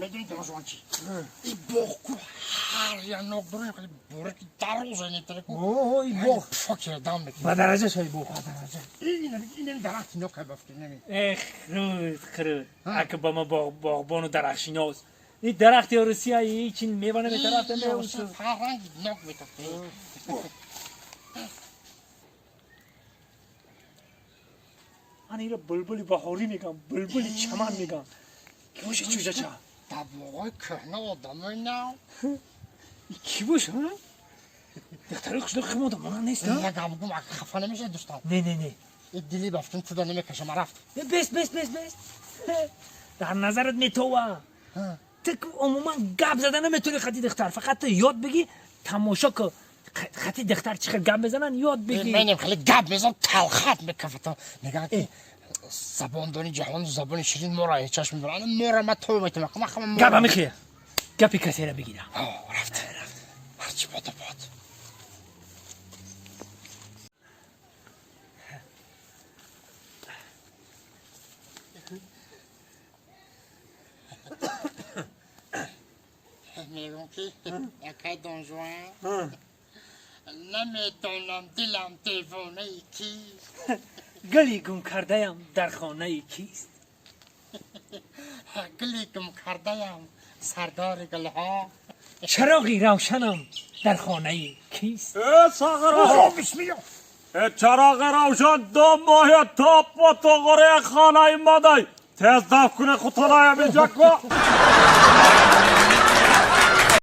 Медонӣ, донжуан, чи и боғ ку, ҳар як нок дорем, хеле бураки дароза нетареку. О, и боғ. Фокира дам мекунӣ. Ба дараҷа шай боғ. Инами дарахти нок бафти нами. Эх, хруд, хруд. Ака ба ма боғбону дарахтшинос. И дарахти Русия чин мева наметарафта меусу. Фарҳанги нок метафти. Ана ира булбули баҳорӣ мегам, булбули чаман мегам. Ки боша, чӯҷача? Дар боғои кӯҳна одамои нав. Ки боша? Духтарои хушдор химода мона нест, а? Як гап гум, ака, хафа намешавӣ, дӯстам? Не, не, не. И дили бафтин туда намекашам, рафт. Бес, бес, бес, бес. Дар назарат метова. Ту умуман гап зада наметавонӣ хати духтар. Фақат ту ёд бигӣ, тамошо ку. Хати духтар чӣ хел гап мезананд, ёд бигӣ. Менем хеле гап мезанам, талхат мекафатам. Мегӯянд ки забондони ҷаҳон забони ширин мора чашм мебарад. Мора ма то метавонам. Ма хама. Гап ҳамихе. Гапи касеро бигирам. Рафт. Ҳарчи бода бод. Мегӯм ки, якай донжуан, намедонам дилам девонаи кист. Гули гум кардаям дар хонаи кист? Гули гум кардаям сардори гулҳо. Чароғи равшанам дар хонаи кист? Э, сағира! Бисмилла! Э, чароғи равшан 2 моҳи топ бо тоғораи хонаи мадай. Тез даф куне хутонаям иҷа ку.